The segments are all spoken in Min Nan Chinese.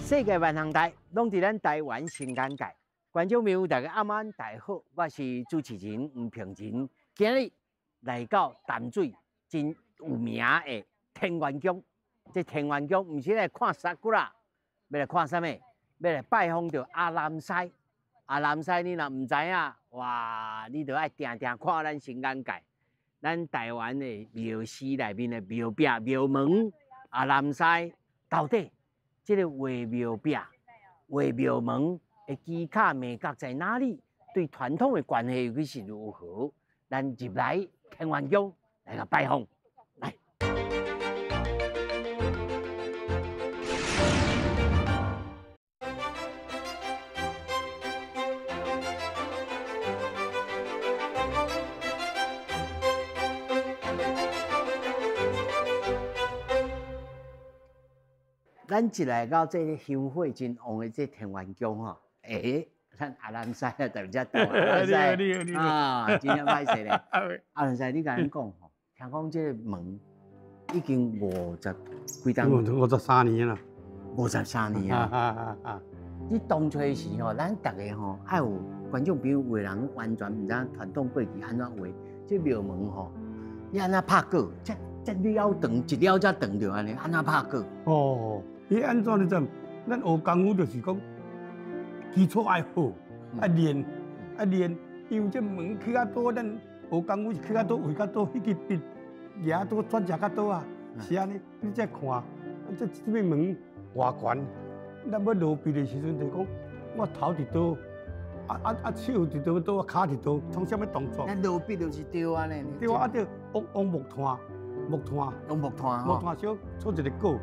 世界萬行台，攏佇咱台灣新眼界。觀眾朋友，大家暗晚大家好，我是主持人吳平仁。今日來到淡水真有名的天元宮。這天元宮毋是來看沙骨啦，欲來看啥物？欲來拜訪著阿南師。阿南師，你若毋知影，哇！你著愛定定看咱新眼界，咱台灣的廟寺內面的廟壁廟門，阿南師到底這个畫廟壁、畫廟門的技巧眉角在哪裡？對傳統的關係又是如何？咱入來天元宮來共拜訪。來，咱一來到這个香火真旺的這天元宮吼，欸，咱阿南師啊，佇遮到阿南師啊，真正歹勢咧。阿南師，你共咱講吼，聽講這个門已經五十幾冬，53年啦。53年啊！你當初時吼，咱逐个吼愛有觀眾朋友，有的人完全毋知影傳統過去按怎畫這廟門吼，你按怎拍過？這這了長一了才長著按呢，按怎拍過？哦，伊按怎你知？咱學功夫就是講基礎愛好，愛練，愛練。因為這門起較多，咱學功夫是起較多，畫較多，彼個筆舉多，轉折較多啊。是按呢，你再看，這這個門偌懸，咱欲落筆的時陣就講，我頭佇佗，手佇佗佗，跤佇佗，創啥物動作？咱落筆就是對按呢。對啊，對，往木炭，木炭，用木炭木炭小做一個稿。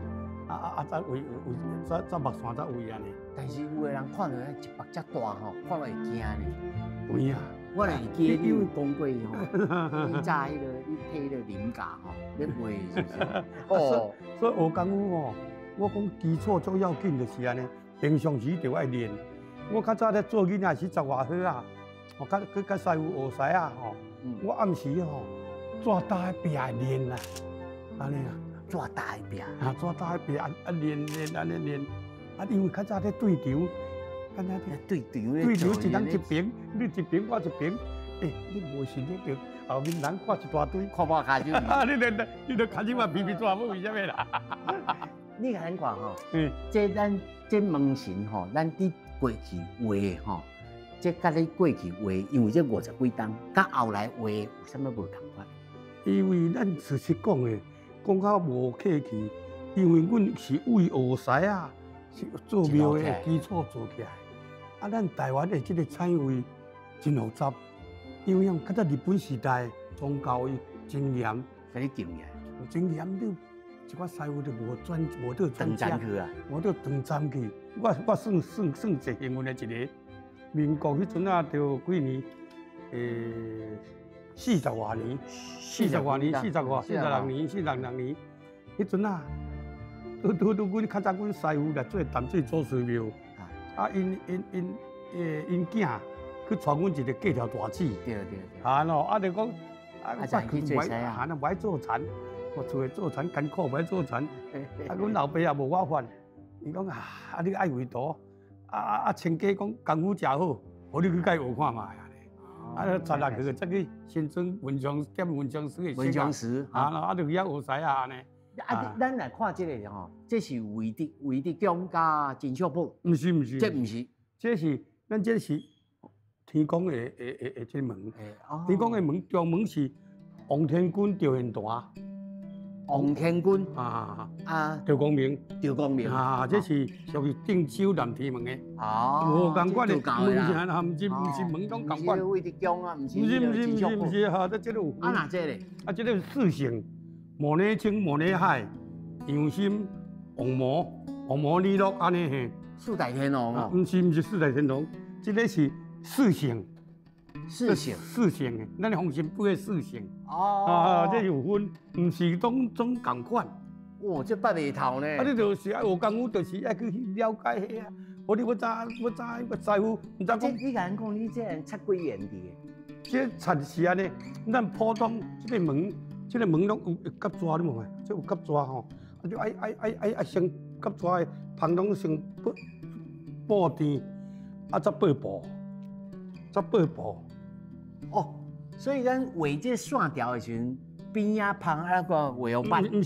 才畫畫，才木線才畫按呢。但是有的人看著一目遮大吼，看落會驚呢。有影。我會記你有講過吼，你早彼个你提彼个靈架吼，咧畫是毋是？哦，所以學功夫吼，我講基礎最要緊就是按呢，平常時就愛練。我較早咧做囡仔時十外歲啊，我較去佮師傅學師仔吼，我暗時吼紙搭喺壁練啦，按呢啊。紙搭喺壁啊，紙搭喺壁啊啊練練按呢練，啊因為較早咧對場，敢若對場對場一人一爿，你一爿我一爿，欸，你無想著後面人看一大堆，看破跤手。啊，你你你著跤手嘛皮皮抓，欲為啥物啦？你共咱看吼，這咱這門神吼，咱佇過去畫吼，這佮你過去畫，因為這五十幾冬，佮後來畫有啥物無仝款？因為咱事實講的。講較無客氣，因為阮是為學師仔，是做廟的基礎做起來。啊，咱台灣的這个產業真複雜，因為較早日本時代宗教伊真嚴，共你禁起來，真嚴，你一寡師傅就無轉，無得轉正去啊，無得轉正去。我算算算最幸運的一个，民國彼陣啊，著幾年，40外年，40外年，四十外，46年，46年，彼陣啊，拄拄拄，阮較早阮師傅來做淡水祖師廟，啊，𪜶𪜶𪜶𪜶囝去傳阮一个假條大姊，對對對，啊喏，啊就講，啊，我去做師啊，啊，無愛做田，我厝內做田艱苦，無愛做田，啊，阮老爸也無我法，伊講啊，啊你愛畫圖，親家講功夫誠好，予你去共伊學看覓。啊，十六歲才去新莊文昌踮文昌司的文昌司啊，啊，就去遐學師仔按呢。啊，咱來看這个吼，這是魏德魏德公佮金秀寶。毋是毋是，這毋是，這是咱這是天公的的的的這個門。天公的門中門是王天君趙玄壇。王天君啊啊，趙光明，趙光明啊，這是屬於定州南天門的。哦，無仝款的門是啊，毋是毋是門攏仝款。毋是魏德公啊，毋是毋是毋是毋是哈，這個有。啊，哪這咧？啊，這个四姓：莫乃清、莫乃海、楊心、王毛、王毛李樂按呢嘿。四大天王哦。毋是毋是四大天王，這个是四姓。四姓，四姓的，咱封神榜的四姓。哦，啊，這有分，毋是攏總仝款。哇，這捌袂透呢。啊，你就是愛學功夫，就是愛去了解彼啊。無你欲知欲知欲師傅，毋知講。你共咱講，你這人插幾緣佇的？這插是按呢，咱普通這个門，這个門攏有夾紙，你無看？這有夾紙吼，啊，就愛愛愛愛愛先夾紙的芳攏先布布墊，啊，才布布，才布布。哦，所以咱畫這線條的時陣，邊仔芳啊個畫予捌。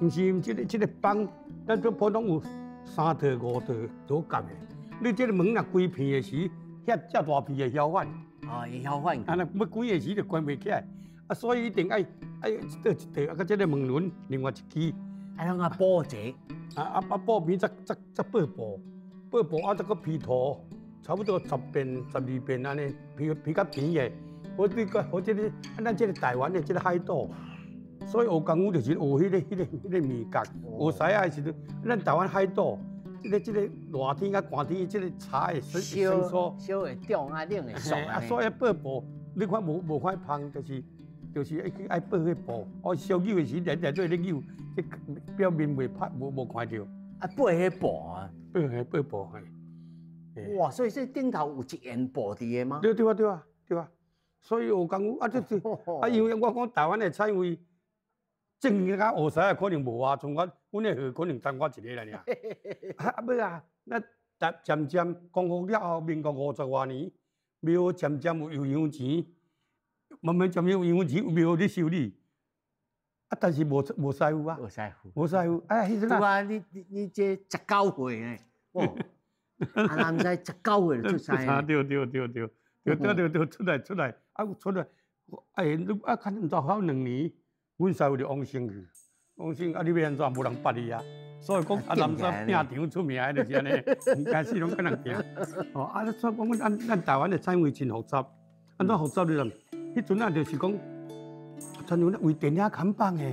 毋是，毋是，這個芳，咱都普通有三道五道都夾的。你這個門若規片的時，遐遮大片會囂反。哦，會囂反。啊，若欲關的時就關袂起來。啊，所以一定愛愛一道一道，啊，佮這個門輪另外一支。啊，攏啊布者。啊啊，布邊才布布，布布啊，才閣 P 塗，差不多10遍、12遍按呢，P P 較平的。好這個好這個，啊，咱這個台灣的這個海島，所以學功夫就是學彼個面角，學師仔的時陣，咱台灣海島，這個熱天佮寒天，這個茶會生疏，燒會凍啊，冷會縮啊，所以布布，你看無看芳，就是愛去愛布彼布，哦，燒扭的時連連做咧扭，這表面袂拍無看著。啊，布彼布啊，布彼布布嘿。哇，所以這頂頭有一緣布佇的嗎？對對啊對啊對啊，所以學功夫啊，這這啊，因為我講台灣的彩畫，正經較學師仔可能無啊，像我阮的號可能單我一個啦爾。啊尾啊，咱漸漸光復了後，民國50外年，廟漸漸有油錢。慢慢漸漸有油錢，廟咧修理，啊，但是無無師傅啊，無師傅，無師傅，哎，彼陣啊，你這19歲呢？哦，啊，男仔19歲就出師。對對對對，對對對對，出來出來，啊出來，哎，你啊，可能就好2年，阮師傅就往生去，往生啊，你欲按怎？無人捌伊啊，所以講啊，南山拚場出名的就是按呢，毋該死攏佮人拚。哦，啊，所以講咱台灣的彩畫真複雜，按怎複雜你知？彼陣啊，就是講，親像咧畫電影看板的，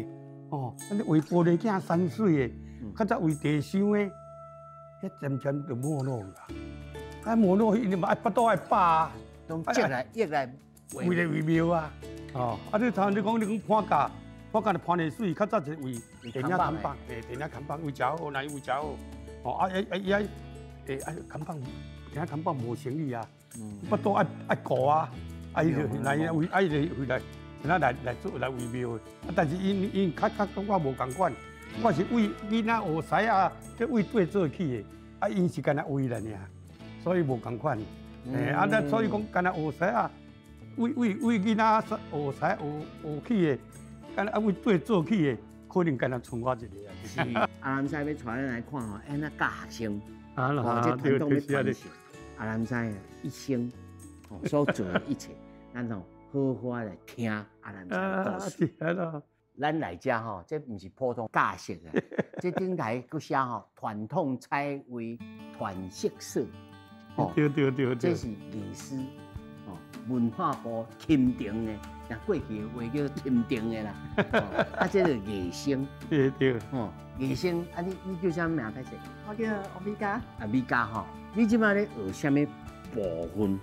哦，按呢畫玻璃鏡山水的，較早畫地箱的，遐漸漸就沒落啦。啊，沒落，伊嘛愛腹肚愛飽啊，攏積來溢來畫來畫廟啊。哦，啊，你頭你講你講潘家，潘家就潘麗水，較早是畫電影看板，電影看板畫誠好，哪伊畫誠好。哦，啊，啊，伊愛，啊，看板，電影看板無生意啊，腹肚愛愛顧啊。啊，伊就來為，啊，伊就回來，來來做來為廟的。啊，但是𪜶𪜶較較佮我無仝款，我是為囡仔學師仔，這為對做起的。啊，𪜶是干焦畫來爾，所以無仝款。欸，啊，咱所以講干焦學師仔，為為為囡仔學師學學起的，干焦啊為對做起的，可能干焦賰我一個啊。是，阿南師欲帶咱來看吼，按怎教學生，哦，這傳統欲傳承。阿南師一生所做的一切。咱吼好好來聽阿南師的故事。咱來遮吼，這毋是普通教室啊，這頂台閣寫吼傳統彩畫傳習所。對對對對。這是歷史哦，文化部欽定的，若過去的話叫欽定的啦。啊，這個藝生。對對。哦，藝生啊，你叫啥名？歹勢？我叫王美嘉。啊，美嘉吼，你這擺咧學啥物部分？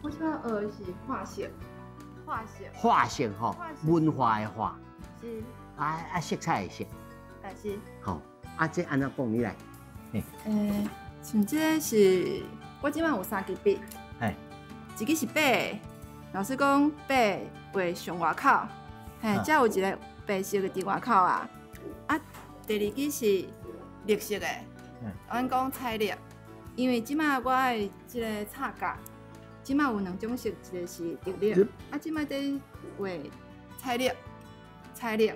我這擺學的是畫色，畫色。畫色吼，文化的畫。是。啊啊，色彩的色。啊是。吼，啊這按怎講你來？欸，像這個是，我這擺有三支筆。嘿。一支是白的，老師講白畫上外口，嘿，才有一個白色的佇外口啊。啊，第二支是綠色的，阮講彩綠，因為這擺我的這個插架。這擺有兩種色，一個是綠綠，啊，這擺佇畫彩綠，彩綠。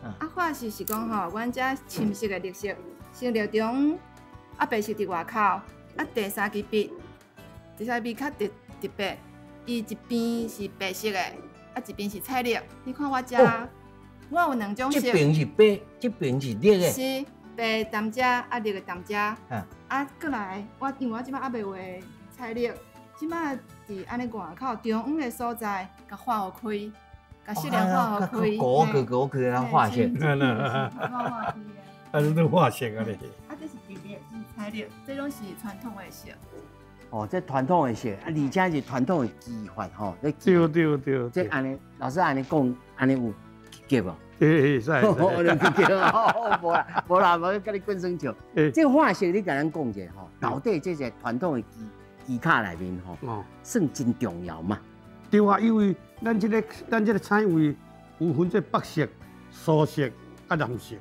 啊，畫色是講吼，阮遮深色的綠色，先綠中，啊，白色佇外口，啊，第三支筆，第三支筆較特特別，伊一邊是白色的，啊，一邊是彩綠。你看我遮，我有兩種色。這邊是白，這邊是綠的。是白踮遮，啊，綠的踮遮。啊，過來，我因為我這擺猶未畫彩綠。這擺佇按呢外口中央的所在，共畫予開，共色料畫予開。勾勾勾勾啊，畫色。啊，這都畫色啊咧。啊，這是綠的，是彩綠，這攏是傳統的色。哦，這傳統的色，啊，而且是傳統的技法吼。對對對。這按呢，老師按呢講，按呢有結無？會使。我有結哦，無啦，無啦，無共你滾耍笑。這畫色你共咱講一下吼，到底這個傳統的技巧內面吼，算真重要嘛？對啊，因為咱這個彩畫有分這北色、蘇色、啊南色。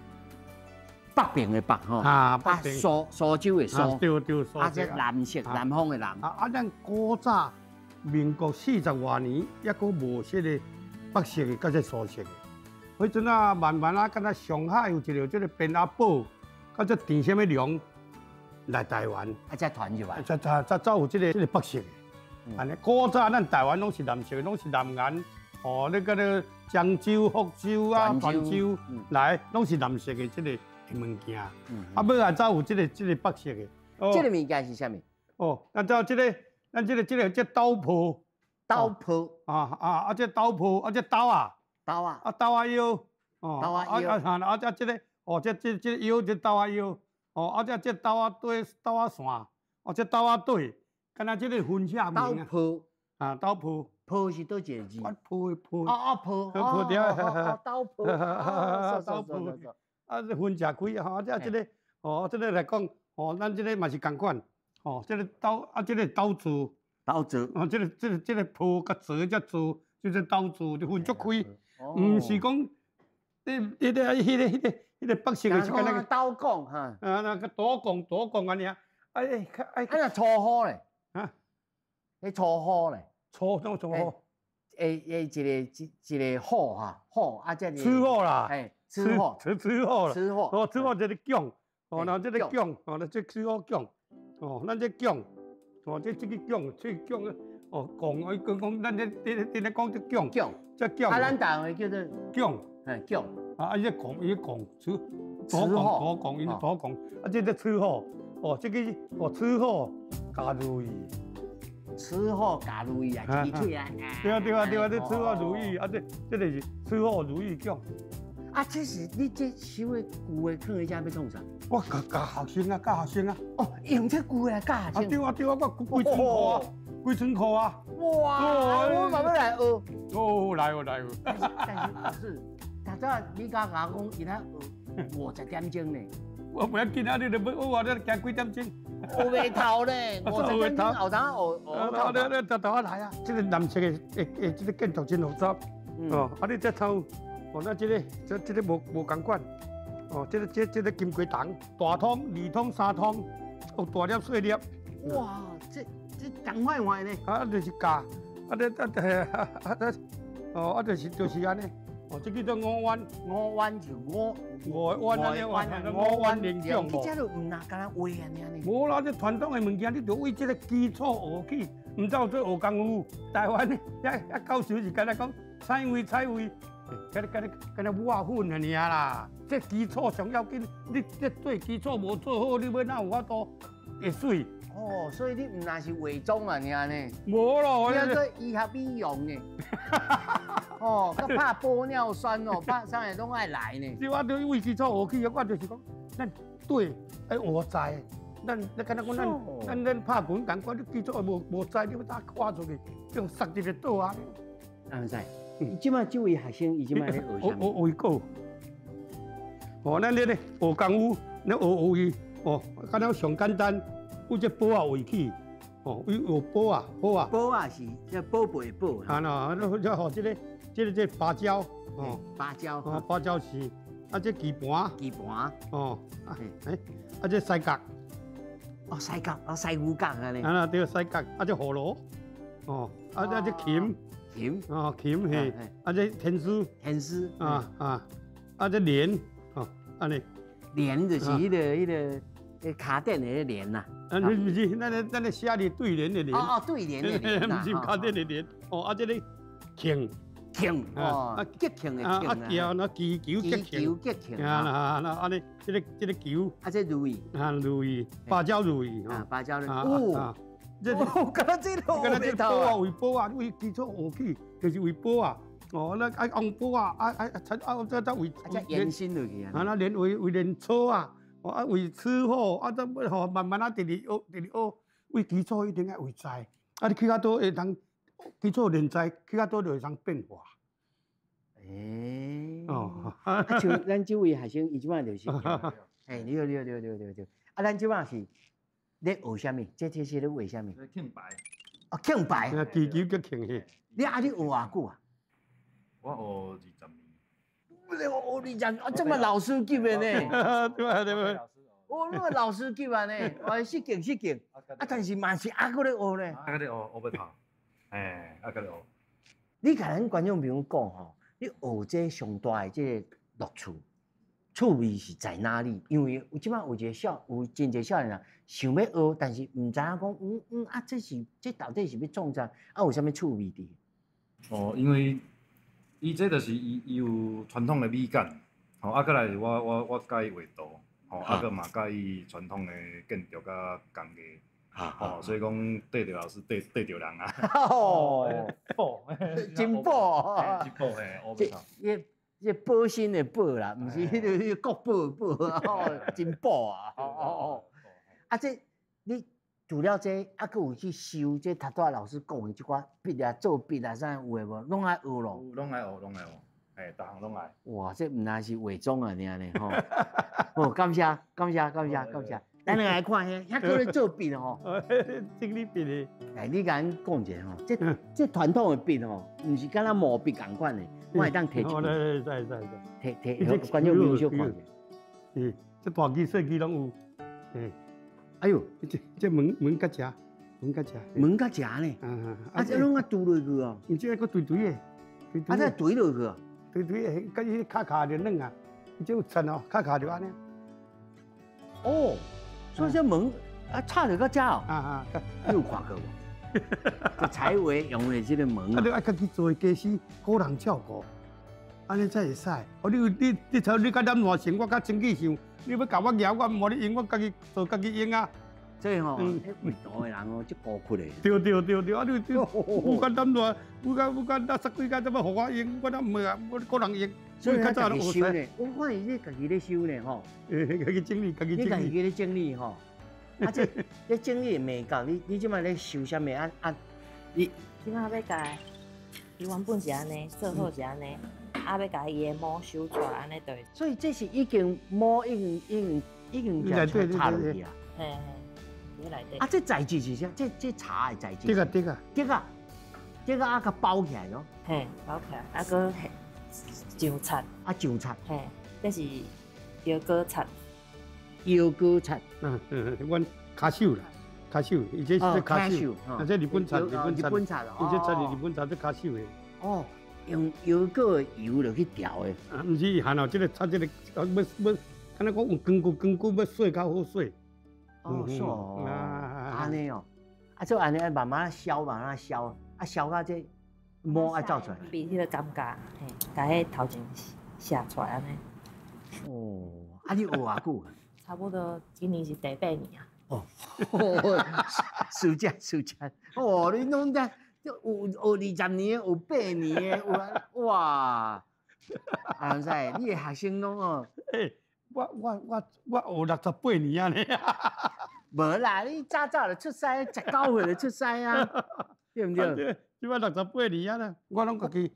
北邊的北吼，啊，北邊。蘇州的蘇。對對，啊，這藍色南方的南。啊啊，咱古早民國40外年，抑閣無這个白色的，佮這素色的。彼陣啊，慢慢啊，敢若上海有一个這个邊阿寶，佮這陳啥物龍來台灣，啊，才傳入來，才才才走有這个白色的。按呢，古早咱台灣攏是藍色的，攏是南岩，哦，你個個漳州、福州啊、泉州來，攏是藍色的這个物件。啊，尾仔走有這个白色的。這个物件是啥物？哦，咱走這个，咱這个這豆泡。豆泡。啊啊啊！這豆泡，啊這豆仔。豆仔。啊豆仔腰。哦。豆仔腰。啊啊啊！這個，哦，這腰，這豆仔腰。哦，啊這這豆仔對豆仔線，哦，這豆仔對，敢若這个分車名。豆泡。啊，豆泡。泡是佗一个字？我泡的泡。哦哦泡。泡掉。哦豆泡。豆泡。啊，這分食開吼，啊這這个，哦，這个來講，哦，咱這个嘛是仝款，哦，這个豆啊，這个豆苴。豆苴。哦，這个泡佮苴才苴，就是豆苴就分足開，毋是講，你你彼个白色的是敢若斗拱哈。啊，那个斗拱斗拱按呢，哎，哎，啊若粗虎咧，啊，彼粗虎咧，粗怎粗虎？欸欸，一个虎哈，虎啊，這個。吃虎啦。嘿，吃虎。吃虎啦。吃虎。哦，吃虎這个囧，哦，那這个囧，哦，那這吃虎囧，哦，咱這囧，哦，這个囧，這囧，哦，講哎講講，咱這這這講這囧。囧。這囧。啊，咱台灣叫做。囧。嗯，囧。啊，伊這講，伊講，吃，左講左講，伊左講，啊，這個吃虎，哦，這个哦吃虎加如意。吃虎加如意啊，一喙啊。對啊對啊對啊，這吃虎如意，啊這這个是吃虎如意囧。啊，這是你這收的舊的，囥佇遮欲創啥？我教教學生啊，教學生啊。哦，用這舊的來教學生。啊對啊對啊，我幾千箍啊，幾千箍啊。哇！我嘛欲來學。哦，來哦來哦。但是，頭拄你敢共我講，伊咧學50點鐘呢？我袂要緊啊，你著欲學啊，你行幾點鐘？學袂透咧，50點鐘後頭學學透。啊，你你頭頭仔來啊！這个藍色的的這个建築真複雜。哦，啊，你這頭，哦，咱這个這个無仝款。哦，這个這个金雞筒，大通、二通、三通，有大粒細粒。哇，這仝款款呢？啊，就是教，啊，你啊啊啊啊，哦，啊就是按呢。哦，這个叫五彎，五彎就五五彎按呢，五彎連獎。你這就毋若敢若畫按呢呢？無啦，這傳統的物件，你著為這个基礎學起，毋走做學功夫。台灣遐遐教授是敢若講彩畫彩畫，敢若敢若敢若抹粉爾啦。這基礎上要緊，你這做基礎無做好，你欲哪有法度會媠？哦，所以你毋若是化妝啊，爾呢？無咯，你做醫學美容的。哦，閣拍玻尿酸哦，拍啥个攏愛來呢？對，我對為基礎學起，我就是講，咱對愛學知，咱你敢若講咱拍拳仝款，你基礎無知，你欲怎跨出去，就塞入個倒啊？阿毋使，這擺這位學生伊這擺咧學啥物？學畫稿。哦，咱咧咧學功夫，咧學學伊，哦，敢若上簡單，為這寶仔畫起。哦，為學寶仔，寶仔。寶仔是這寶貝的寶。啊喏，那這吼這个。這个芭蕉，哦，芭蕉，哦，芭蕉樹，啊，這棋盤，棋盤，哦，啊，欸，啊，這犀角，哦，犀角，哦，犀牛角按呢。啊，對，犀角，啊，這葫蘆，哦，啊，這琴，琴，哦，琴嘿，啊，這天絲，天絲，啊啊，啊，這蓮，哦，按呢。蓮就是彼个跤頂的蓮呐。啊，毋是，咱咧寫佇對聯的聯。哦哦，對聯的聯毋是跤頂的蓮。哦，啊，這个慶。慶哦，吉慶的慶啊！啊，那祈求吉庆，祈求吉慶啊！啊，那按呢，這个球，啊，這如意，啊，如意，芭蕉如意，啊，芭蕉如意，哦，這，敢若這个，敢若這寶仔，為寶仔，為基礎學起，就是為寶仔。哦，那愛用寶仔，啊啊啊，這這為，啊，這延伸落去啊。啊，那連為為練草啊，哦啊為吃好，啊這吼慢慢啊，直直學，直直學，為基礎一定愛會知。啊，你去較佗會當。基礎練知，去較佗就會通變化。欸，哦，啊，像咱這位學生，伊這擺就是，欸，對對對對對。啊，咱這擺是咧學啥物？這是咧畫啥物？空白。哦，空白。祈求吉慶嘿。你啊，你學偌久啊？我學20年。學二十，啊，這麼老師級的呢？對啊對啊。哦，那麼老師級啊呢？哦，失敬失敬。啊，但是嘛是猶閣咧學呢。猶閣咧學，學欲透。嘿，猶閣咧學。你共咱觀眾朋友講吼，你學這上大的這个樂趣、趣味是在哪裡？因為有這擺有一个少，有真濟少年人想欲學，但是毋知影講，啊，這是這到底是欲創啥？啊，有啥物趣味佇？哦，因為伊這就是伊伊有傳統的美感，吼，啊，閣來是我喜歡畫圖，吼，啊，閣嘛喜歡傳統的建築佮工藝，吼，所以講綴著老師綴綴著人啊。哦，寶，真寶，真寶嘿，這這寶身的寶啦，毋是彼个國寶的寶，哦，真寶啊！哦哦哦，啊，這你除了這，啊，閣有去修這頭拄仔老師講的這寡筆啊、做筆啊，啥有的無，攏愛學咯。攏愛學，攏愛學，嘿，逐項攏愛。哇，這毋但是化妝啊，爾呢吼。哦，感謝，感謝，感謝，感謝。咱兩个來看遐，遐閣咧做筆吼。整理筆的。來，你共阮講一下吼，這這傳統的筆吼，毋是敢若毛筆仝款的，我會當提一支。來來，使使使。提提，觀眾朋友小看一下。嗯，這大支細支攏有。嗯。哎喲，這這門門較食，門較食。門較食呢？啊，這攏啊拄落去哦。毋這閣垂垂的，啊，這垂落去哦。垂垂的，佮伊卡卡就軟啊，伊這有層哦，卡卡就按呢。哦，所以這門啊，插著到遮哦。啊啊，你有看過無？這裁圍用的這个門。啊，你愛家己做的家私，個人照顧，按呢才會使。哦，你你你像你較懶惰成，我較清氣想，你欲共我蟯，我毋予你用，我家己做家己用啊。所以吼，彼畫圖的人哦，足孤窟的。對對對對，啊你你有較懶惰，有較有較垃圾幾工，怎麼予我用？我哪毋會啊，我個人用。所以較家己修呢，我看伊咧家己咧修呢吼。家己整理，家己整理。你家己咧整理吼。啊，這這整理的美感，你你這擺咧修啥物啊啊？你這擺欲共伊原本是按呢，做好是按呢，啊欲共伊的毛修出來按呢對。所以這是已經毛已經已經已經插落去啊。嘿嘿。啊，這材質是啥？這這茶的材質。這個這個。這個，這個啊，共包起來咯。嘿，包起來，啊，閣上漆。啊，上漆。嘿，這是搖果漆。搖果漆。嗯嗯，阮跤手啦，跤手，伊這是跤手。啊，這日本漆，日本漆。日本漆哦。伊這漆是日本漆，這跤手的。哦，用搖果的油落去調的。啊，毋是，含哦，這個漆這個，啊，欲欲，敢若講有光骨光骨，欲洗較好洗。哦，是哦，按呢哦，啊，做按呢慢慢削，慢慢削，啊，削到這毛愛走出來。比彼个感覺，嘿，共彼頭前寫出來按呢。哦，啊，你學偌久？差不多今年是第八年啊。哦，暑假暑假，哦，你攏在有學20年，有八年的，有哇！阿師，你的學生攏哦。欸我我我我學68年啊呢。無啦，你早早就出世，19歲就出世啊，對毋對？這擺68年啊啦，我攏家己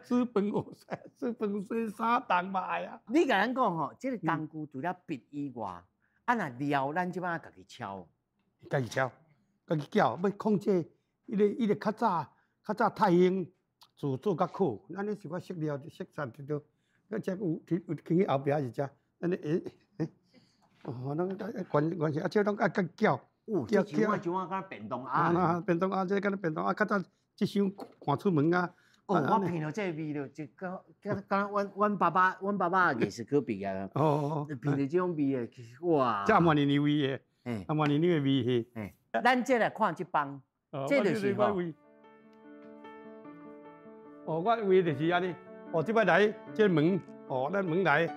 煮飯學煮飯洗衫重嘛愛啊。你共咱講吼，這个工具除了筆以外，啊若料咱這擺家己敲。家己敲，家己攪，欲控制彼个彼个較早較早太興做做較好，咱咧是我色料色彩對對，啊這有有囥去後壁是遮。按呢欸欸，哦，攏愛關關係，啊，這攏愛佮攪，攪攪像我敢便當盒，便當盒，這敢若便當盒，較早這箱趕出門啊。哦，我聞著這个味道，就敢敢敢阮阮爸爸，阮爸爸藝術科畢業啊。哦哦。聞著這種味的，其實哇。這阿曼尼尼味的，阿曼尼尼的味的。嘿，咱這來看這枋，這就是吼。哦，我畫就是按呢，哦，這擺來這門，哦，咱門來。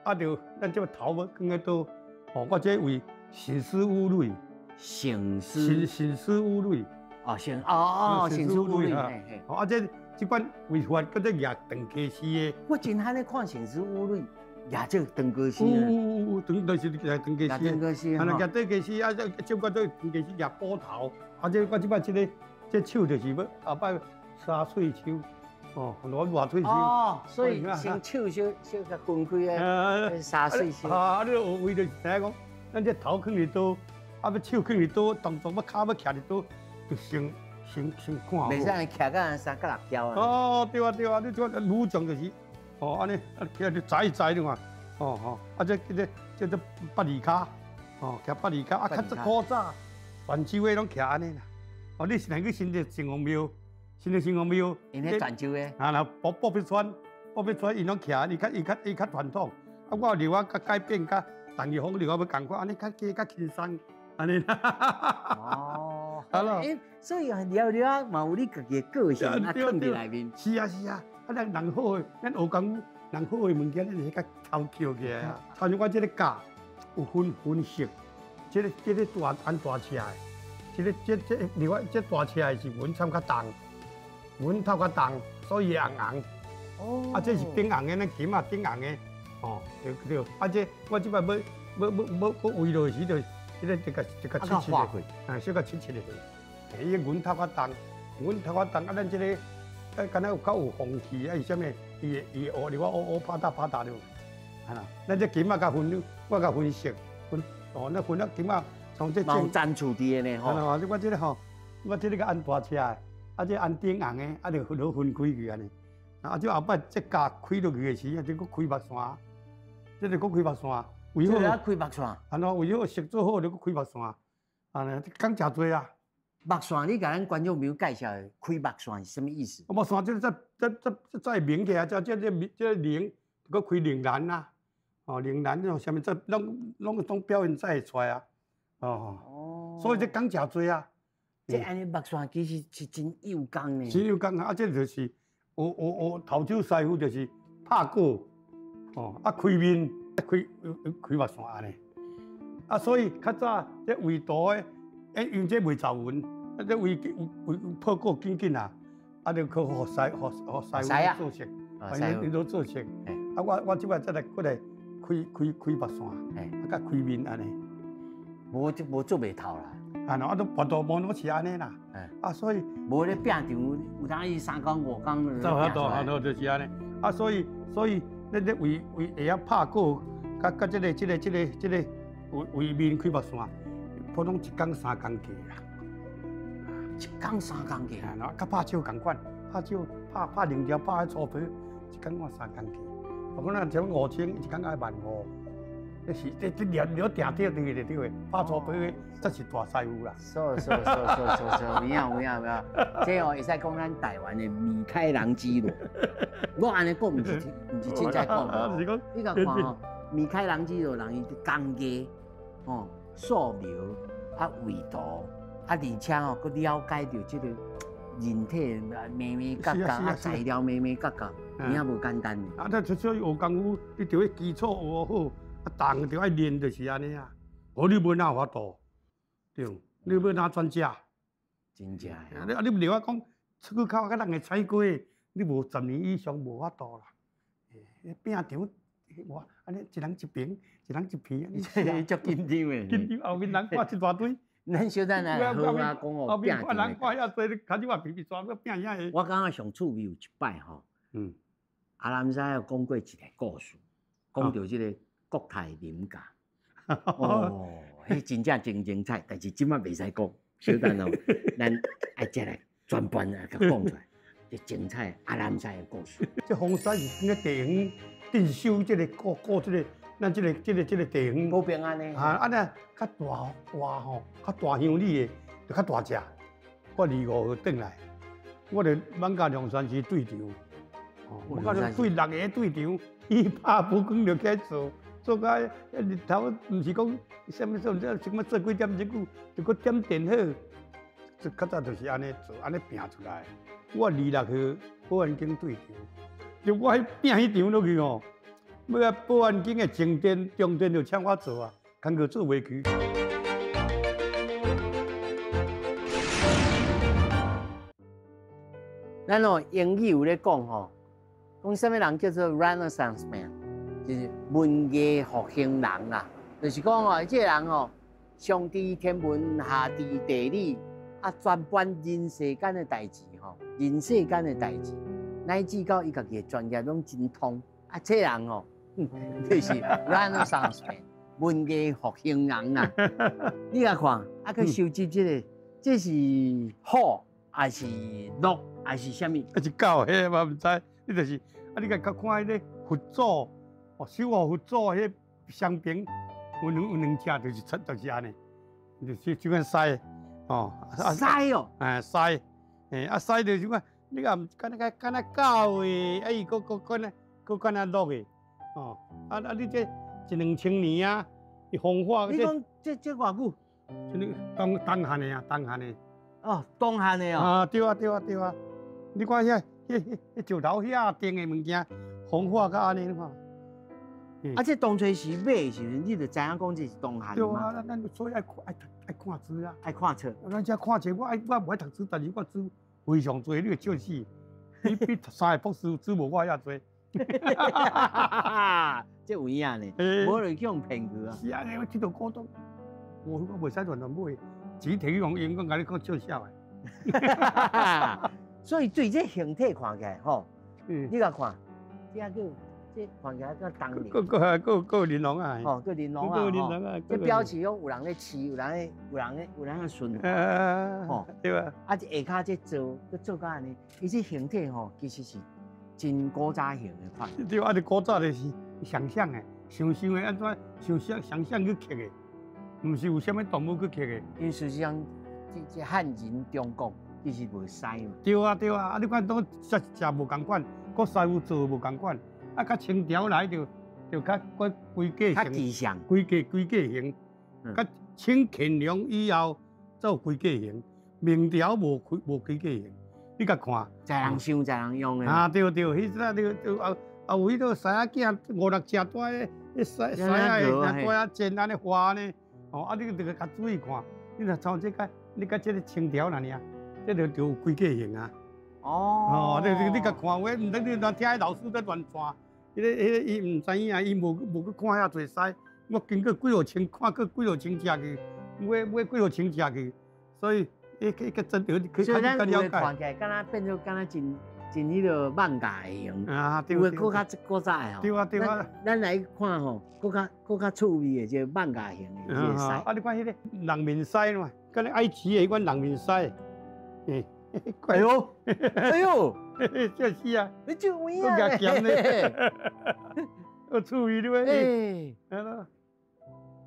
啊，著咱這个頭毛囥咧佗，哦，我這為深思烏蕊，深思深思烏蕊，哦，深哦哦，深思烏蕊，哦，啊，這這款畫法閣做舉長家私的。我真罕咧看深思烏蕊，舉這長家私。有有有，長就是舉長家私。長家私，啊，舉長家私，啊，這這款做長家私舉斧頭，啊，這我這擺這个這手就是欲後擺沙喙手。哦，我偌喙手。哦，所以先手小小共分開的，沙喙手。啊，你學位就是知影講，咱這頭囥佇佗，啊，欲手囥佇佗，動作欲跤欲徛佇佗，就先先先看好。袂使按呢徛甲三角六條啊。哦，對啊對啊，你這武將就是哦，按呢，啊，徛你載一載你看，哦吼，啊這這這這八字跤，哦，徛八字跤，啊，較古早，泉州的攏徛按呢啦。哦，你是若去新竹城隍廟，新竹城隍廟，𪜶咧泉州的，啊，若布布匹村，布匹村，𪜶攏徛，伊較傳統。啊，我留我較改變較陳玉峰留我欲仝款，按呢較加較輕鬆，按呢啦。哦，好啦欸，所以了了啊，嘛有你家己的個性啊，囥佇內面。是啊是啊，啊咱人好的，咱學功夫，人好的物件，咱是較偷抾起來啊。親像我這個教有分分色，這個大按大車的，這個這這另外這大車的是雲摻較重，雲頭較重，所以會紅紅。哦啊，這是頂紅的，咱琴仔頂紅的，哦，對對。啊，這我這擺欲欲欲欲欲畫落時，就這個這個這個切切的，啊，小可切切的。伊個雲頭較重，雲頭較重，啊，咱這個啊，敢若有較有風氣，啊是啥物？伊會伊會烏，我烏烏拍打拍打了，啊啦，咱這琴仔較分，我較分色，分哦，那分啊琴仔從這嘛有層次佇的呢吼。啊，我這個吼，我這個按大車的，啊，這按頂紅的，啊，就好分開去按呢。啊，這後擺這架開落去的時，啊，這閣開目線，這個閣開目線，為這個好，開目線。按怎為好色做好，就閣開目線，按呢，講誠濟啊。目線，你共咱觀眾朋友介紹開目線是啥物意思？目線這這這這這明起來，這這這這靈，閣開靈蘭啊，哦，靈蘭哦，啥物這攏攏攏表演才會出來啊，哦，所以這講誠濟啊。這按呢目線其實是真幼工呢。真幼工啊！啊，這就是學學學頭手師傅就是拍鼓，哦，啊開面，開開目線按呢。啊，所以較早這畫圖的，欸，因為這袂走雲，啊，這畫畫破鼓緊緊啊，啊，就去予師予予師傅做色，𪜶都做色。啊，我這擺再來過來開開開目線，啊，佮開面按呢。無就無做袂透啦。啊，啊，都跋肚無攏是按呢啦。啊，所以無咧拼場，有當伊三工五工就做法度，法度就是按呢。啊，所以所以咱咧為為會曉拍鼓，佮佮這個這個這個這個畫畫面開目線，普通一工三工計啦。一工三工計。啊，佮拍手仝款，拍手拍拍零條，拍粗皮，一工我三工計。我講咱像5000，一工愛15000。這是這這連了定對對的對的，拍粗皮的才是大師傅啦。是是是是是是，有影有影有影。這哦會使講咱台灣的米開朗基羅。我按呢講，毋是毋是凊彩講。你共看吼，米開朗基羅人伊工藝，吼素描啊畫圖啊，而且吼閣了解著這個人體眉眉角角啊材料眉眉角角，有影無簡單的。啊，那所以學功夫，你著彼基礎學好。啊，動著愛練，就是按呢啊。無你欲哪有法度？對，你欲哪轉食？真正的。你啊，你袂我講出去口，佮人會踩過，你無10年以上無法度啦。欸，拼場，哇，按呢一人一瓶，一人一瓶，你這足緊張的。緊張，後面人看一大堆。咱小等下好啊，講哦，後面看人看遐濟，你開始話皮皮抓，佮拼遐個。我感覺上趣味有一擺吼，阿南師有講過一個故事，講著這個。國泰林家，哦，彼真正真精彩，但是這擺袂使講，小等哦，咱愛再來專班來共講出來，這精彩阿南師的故事。這風山是那個地方鎮守這個顧顧這個，咱這個這個這個地方。保平安呢？啊，按呢較大大吼，較大鄉里的就較大隻。我25號轉來，我佇艋舺龍山寺對場，艋舺對6個對場，伊拍不光就起來做。做到日頭，毋是講啥物做，啥物做幾點鐘久，就閣點電火。這較早就是按呢做，按呢拼出來。我26號保安宮對場，就我彼拼彼場落去吼，欲啊保安宮的前殿、中殿就請我做啊，工課做袂去。咱哦英語有咧講吼，講啥物人叫做 Renaissance man。就是文藝復興人啦，就是講哦，這個人哦，上知天文，下知地理，啊，專管人世間的代誌吼，人世間的代誌，乃至到伊家己的專業攏精通。啊，這個人哦，就是 Renaissance man，文藝復興人啦。你來看，啊，去收集這個，這是虎，還是鹿，還是啥物？還是狗？彼我毋知。你就是啊，你共看彼个佛祖，哦，守護佛祖彼双爿，有兩隻就是出就是按呢，就是這款獅，哦，獅哦，啊獅，啊獅就是講，你若敢若敢若狗的，啊伊閣閣敢若閣敢若鹿的，哦，啊你這一兩千年啊，伊風化。你講這偌久？這個東漢的啊，東漢的。哦，東漢的哦。啊，對啊，對啊，對啊。你看遐、彼、彼石頭遐頂的物件，風化甲按呢，你看。啊，這當初是買的時陣，你就知影講這是東漢的嗎？對啊，咱所以愛看愛看書啊。愛看冊。咱這看冊，我無愛讀書，但是我書非常濟，你會笑死。你比讀三個博士書無我遐濟。這有影呢，無就去予騙去啊。是啊，我這套古董，我袂使亂亂買，錢提去予用，講共你講笑笑的。所以對這形體看起來，吼，你共看，這叫這看起來叫東林。閣有玲瓏啊！吼，閣玲瓏啊！吼，這表示講有人咧飼，有人咧，有人咧，有人咧馴化，吼，對啊。啊，這下跤這做，閣做甲按呢，伊這形體吼，其實是真古早型的款。對啊，這古早就是想象的，想象的按怎，想象想象去刻的，毋是有啥物動物去刻的。因為事實上，這漢人中國其實無獅嘛。對啊對啊，啊你看都食食無仝款，閣師傅做無仝款。啊，較清朝來就較閣規格型，規格型，較清乾隆以後做規格型，明朝無規格型。你共看，在人想，在人用的。啊，對對，彼陣對對啊啊有彼個獅仔囝五六隻大个，彼獅獅仔的大仔剪按呢花呢，哦啊，你就較注意看，你若像這個，你佮這個清朝爾爾，這就就有規格型啊。哦，你共看有的，毋通你亂聽彼老師在亂傳。彼个伊毋知影，伊無去看遐濟獅，我經過幾落千，看過幾落千隻去，買幾落千隻去，所以伊去真去較了解。看起來敢若變做敢若真彼个漫画的型，啊，對，有的閣較古早的吼。對啊對啊。咱來看吼，閣較趣味的這個漫畫型的這個獅。啊，你看彼個人面獅嘛，敢若愛奇的彼款人面獅，哎呦，哎呦，這是啊，你就有影咧，鹹咧，有趣味咧，哎，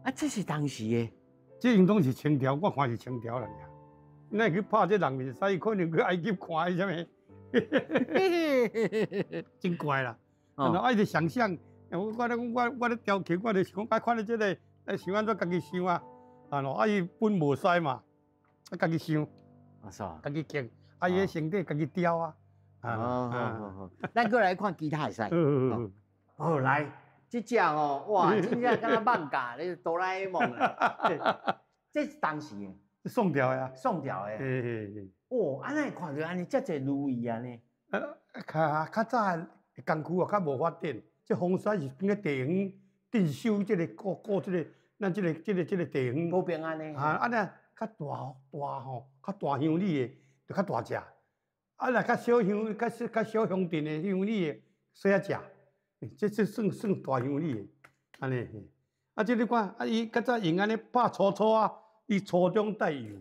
啊，這是當時的，這應當是清朝，我看是清朝啦。那去拍這人面獅，可能去埃及看彼啥物，真怪啦。哦，愛佇想象，我咧雕刻，我就是講愛看咧這個，來想按怎家己想啊，啊喏，啊伊本無獅嘛，啊家己想，啊是啊，家己刻。啊！伊个身體家己雕啊！哦，好好好，咱閣來看其他的獅。好來，這隻哦，哇，真正敢若漫畫咧哆啦 A 夢啦。這是當時的。宋朝的啊。宋朝的。哦，按呢看著按呢遮濟如意按呢。啊，較早的工具啊，較無發展。這風獅是經過地方鎮守這個顧顧這個咱這個地方。保平安呢。啊，按呢較大大吼，較大鄉里的。就較大隻，啊，若較小鄉、較小鄉鎮的鄉里的細仔隻，這算大鄉里的，按呢。啊，這你看，啊，伊較早用按呢拍粗粗啊，伊粗中帶幼。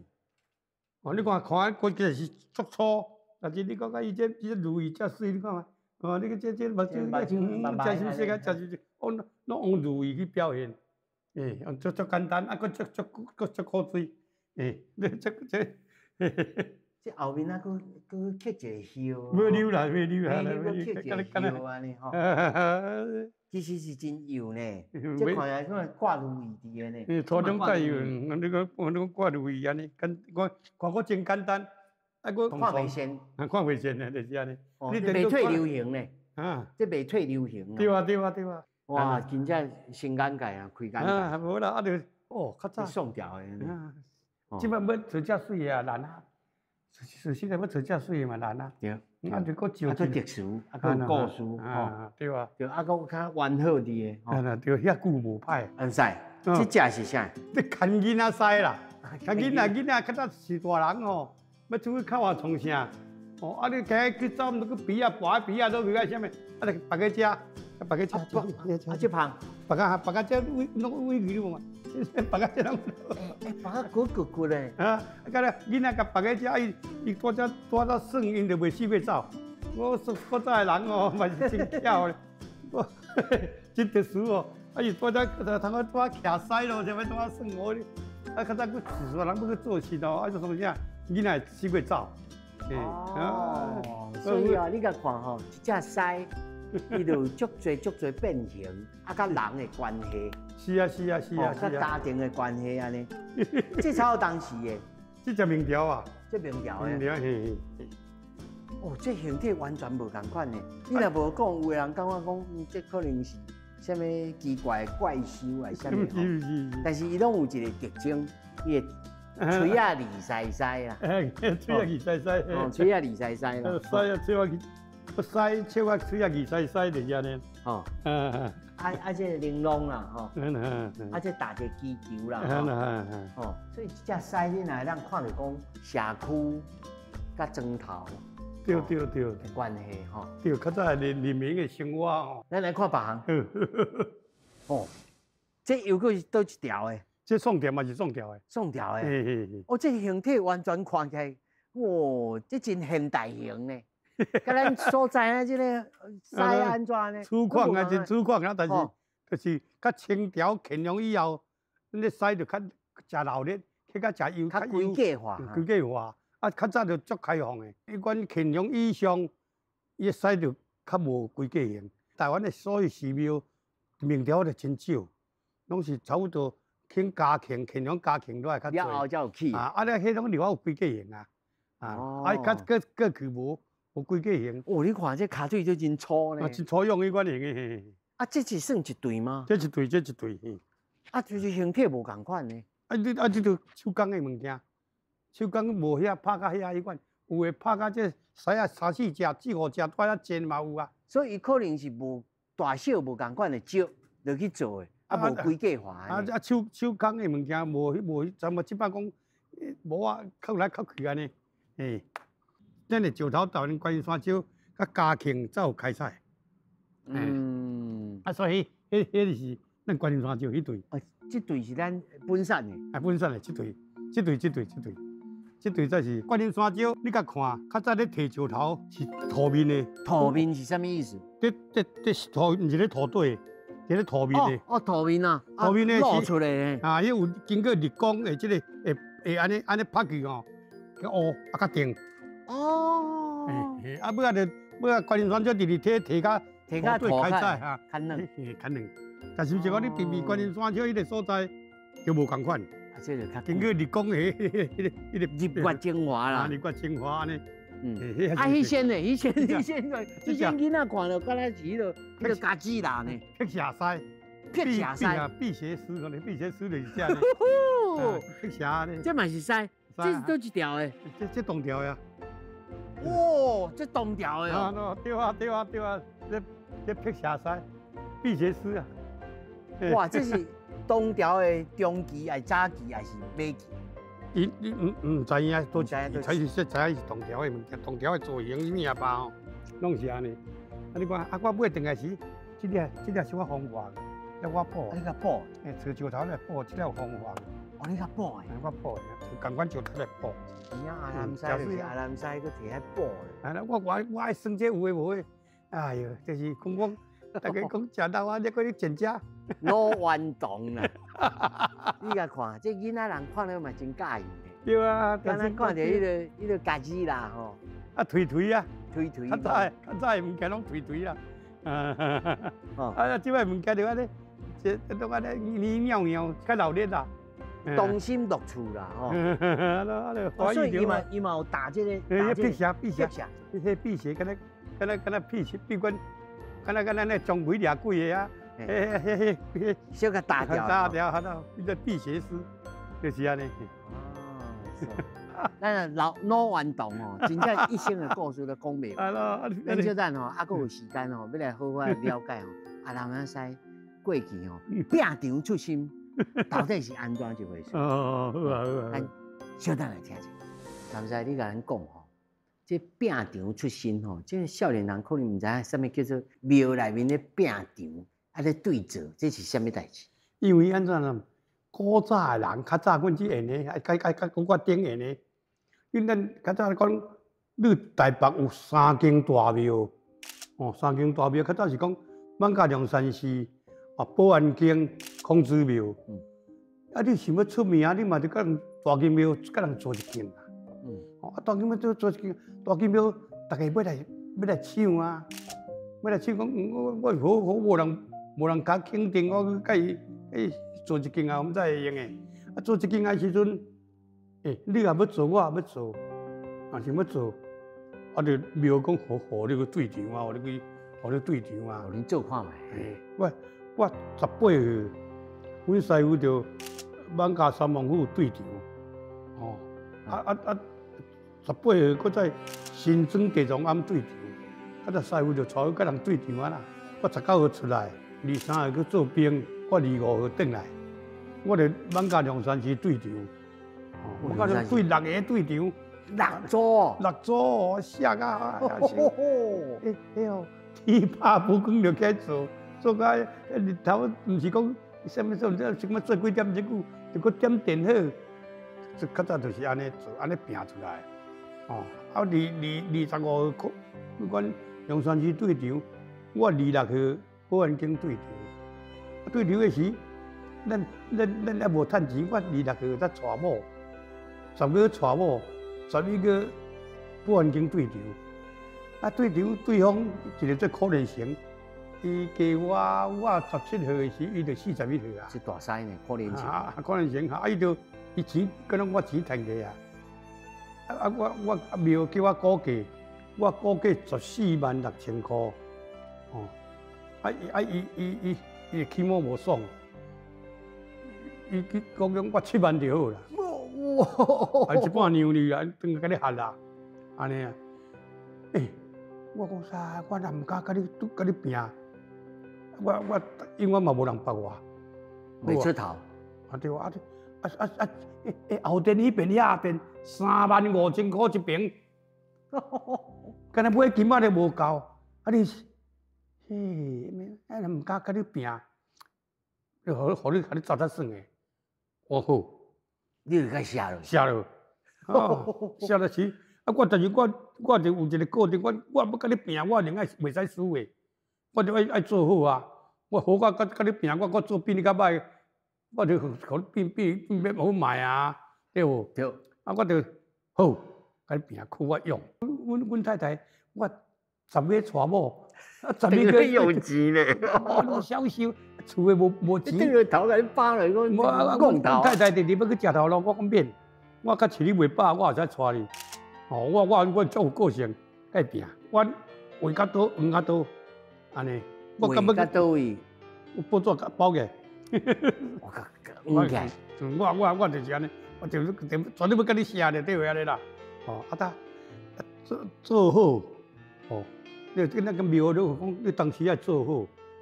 哦，你看看，佢其實是足粗，但是你感覺伊這如意遮媠，你看嘛，哦，你這目睭，遮是色啊，遮是，攏用如意去表現，欸，足足簡單，啊，閣足足閣足古錐，欸，你這這。這後面啊，閣閣刻一個葉，無溜啦，無溜啦，閣刻一個葉按呢吼。其實是真幼呢，這看起來像掛如意佇個呢。粗中帶幼，你講我講掛如意按呢，簡我看過真簡單，啊，閣看袂順，啊，看袂順呢，就是按呢。你袂退流行呢？啊，這袂退流行。對啊，對啊，對啊。哇，真正新眼界啊，開眼界。啊，無啦，啊就哦，較早。宋朝的。這擺欲找遮媠的啊難啊。事實欲找遮媠的嘛難啊。對。啊，就閣照。啊，閣特殊，啊，閣有故事，吼。對啊。對，啊，閣較完好佇的。啊，對，遐久無歹。毋使，這隻是啥？這牽囡仔獅啦，牽囡仔較早是大人吼，欲出去口外創啥？哦，啊，你加去走，毋去埤仔跋埤仔落去愛啥物？啊，就別個食，啊，別個食。啊，這芳。別個這位攏位去無嘛？別個這攏。欸，別個骨骨骨咧。啊，啊，個咧囡仔共別個食，伊伊拄則拄則耍，𪜶就袂死欲走。我說古早的人哦，嘛是真巧咧。我真特殊哦，啊伊拄才通我拄仔徛屎咯，啥物拄仔算我咧。啊，較早佫自細人欲去做事哦，啊就創啥，囡仔會四界走。哦，所以啊，你共看吼，一隻獅，伊就有足濟足濟變形，啊，佮人的關係。佮家庭的關係按呢。這差不多當時的。這隻明朝啊。這明朝的。明朝嘿。哦，這形體完全無仝款呢。你若無講，有的人感覺講，這可能是啥物奇怪的怪獸還是啥物吼。但是伊攏有一個特徵，伊的喙仔二鰓鰓啦。喙仔二鰓鰓。哦，喙仔二鰓鰓啦。鰓啊，喙仔，鰓笑啊，喙仔二鰓鰓就是按呢。吼。啊啊，這個玲瓏啦，吼。啊，這打一個機球啦，吼。哦，所以這隻獅你若會當看著講社區佮磚頭。對對對，關係吼。對，較早人人民的生活吼。咱來看別項。哦，這又閣是佗一條的？這宋朝嘛是宋朝的。宋朝的。哦，這形體完全看起來，哇，這真現代型呢。佮咱所在的這個獅按怎呢？粗獷啊，真粗獷啊，但是就是較清朝乾隆以後，咱這獅就較誠鬧熱，去較誠優，較規格化，規格化。啊，較早就足開放的，彼款乾隆以上，伊的獅就較無規格型。台灣的所有寺廟明朝就真少，攏是差不多肯嘉慶、乾隆、嘉慶落來較濟。了後才有起。啊，啊，了彼種留有規格型啊，啊，啊，較過過去無無規格型。哦，你看這跤腿都真粗呢。啊，真粗勇彼款型的。啊，這是算一對嗎？這一對，這一對。啊，就是形體無仝款呢。啊，你啊，這就手工的物件。手工無遐拍甲遐彼款，有的拍甲這獅仔三四隻、四五隻，帶遐尖嘛有啊。所以伊可能是無大小無仝款的石落去做的，啊無規格化。啊啊手手工的物件無無，咱們這擺講無啊，扣來扣去按呢。嘿，咱的石頭台灣觀音山石，佮嘉慶才有開採。啊，所以彼彼就是咱觀音山石彼對。哦，這對是咱本產的。啊，本產的這對，這對，這對，這對。這對才是觀音山石，你共看，較早咧提石頭是塗面的。塗面是啥物意思？這這這是塗，毋是咧塗底，是咧塗面的。哦，塗面啊，塗面的露出來的。啊，伊有經過日光的這個會會按呢按呢拍去吼，較烏啊較定。哦。嘿，啊，尾仔就尾仔觀音山石直直提提較提較塗底開採哈，較軟，嘿，較軟。但是毋是講你平平觀音山石彼個所在就無仝款。這就較經過日光的彼個彼個日月精華啦，日月精華按呢。嗯，啊，彼先呢？彼先，彼先個，彼先囡仔看著，敢若是彼个彼个家子啦呢。辟邪獅，辟邪獅，辟邪師，可能辟邪師就是這呢。辟邪呢？這嘛是獅，這是佗一條的？這這唐朝的。哇，這唐朝的哦。對啊對啊對啊，這這辟邪獅，辟邪師啊。哇，這是唐朝的中期，還是早期，還是尾期？伊你毋毋知影，都知是說知影是唐朝的物件，唐朝的造型啥物啊吧吼，攏是按呢。啊，你看，啊，我買轉來時，這隻這隻小可風化，這我補。你共補？欸，揣石頭來補，這隻有風化。哦，你共補的？我補的，仝款石頭來補。有影阿南獅就是阿南獅，閣提來補的。啊，我我我愛耍這有的無的，哎喲，就是講講，大家講食老啊，你閣咧剪遮。老頑童啦！你共看，這囡仔人看了嘛真佮意。對啊，敢若看著彼个彼个家子啦吼。啊，頹頹啊，頹頹。較早的較早的物件攏頹頹啦。啊，這擺物件就按呢，這攏按呢黏尿尿，較鬧熱啦。童心樂趣啦吼。所以伊嘛伊嘛有打這個。辟邪辟邪，彼辟邪，敢若敢若敢若辟邪辟關，敢若敢若那裝鬼掠鬼的啊。嘿嘿嘿嘿，小可打掉，打掉，哈嘍，彼个辟邪師就是按呢。哦，咱老老頑童哦，真正一生的故事都講袂完。咱小等吼，猶閣有時間吼，欲來好好來了解吼。阿南獅過去吼，拚場出身，到底是按怎一回事？哦，好啊好啊。咱小等來聽者，南獅，你共咱講吼，這拚場出身吼，這個少年人可能毋知影啥物叫做廟內面的拚場。啊！咧對做，這是啥物代誌？因為按怎啊？古早的人較早，阮這緣的，啊，較較較古較頂緣的，因咱較早講你台北有三間大廟，哦，三間大廟，較早是講艋舺龍山寺、啊保安宮、孔子廟。啊，你想欲出名，你嘛著共人大間廟，共人做一間啊。哦，啊大間廟做做一間，大間廟，逐家欲來搶啊，欲來搶講，我好好無人敢肯定，我去共伊做一間啊，阮才會用的。啊，做一間的時陣，你也欲做，我也欲做，啊想欲做，啊就廟講，予你去對場啊，予你對場啊。予恁做看覓。我18歲，阮師傅就艋舺三王府對場，哦，啊，18歲，閣在新莊地藏庵對場，啊，就師傅就帶去佮人對場啊啦。我19歲出來，23歲去做兵，我25歲轉來，我佇艋舺龍山寺對場，哦，艋舺對六个對場，六組，六組，寫啊，欸哦，天拍不光就起來做，做到日頭，毋是講啥物做，啥物做幾點鐘久，就閣點電火，這較早就是按呢做，按呢拚出來。哦，啊，25號，阮龍山寺對場，我26號保安宮對場。啊，對場彼時，咱猶無趁錢，我26號才娶某，10月娶某，11月保安宮對場。啊，對場對方一個做苦練成，伊加我，我17號的時，伊就41號啊。是大師呢，苦練成。啊，苦練成，啊，伊就伊錢，敢若我錢趁過啊。啊！我廟叫我估價，我估價146,000箍。哦，啊伊啊伊伊伊伊起碼無爽，伊去講講我7萬就好啦。哇！啊一半讓你啊，轉來共你合啦，按呢啊。欸，我講啥？我若毋敢共你共你拚，我因為嘛無人捌我，袂出頭。啊對啊，啊啊啊！欸後殿彼邊遐邊35,000箍一坪，敢若買金仔都無夠。啊你，嘿，啊毋敢共你拚，你予你共你走才算的。我好，你就共寫落。寫落，哦，寫落去。啊，我但是我就有一個固定，我欲共你拚，我一定愛袂使輸的，我就愛做好啊。我好我共你拚，我閣做比你較歹。我就予你變變變好賣啊，對無？對。啊，我就好，共你拚，靠我用。阮太太，我10月娶某，啊11月用錢咧，我銷售厝的無錢。你轉頭共你放落，講講頭。太太直直欲去食頭路，我講免，我較飼你袂飽，我會使帶你。哦，我足有個性，共伊拚。我畫較多，黃較多，按呢。畫較佗位？有報紙共包起。我講，我就是按呢，我就就絕對欲共你寫咧，對按呢啦。哦，啊，做做好，哦，你那個廟你講，你當時愛做好，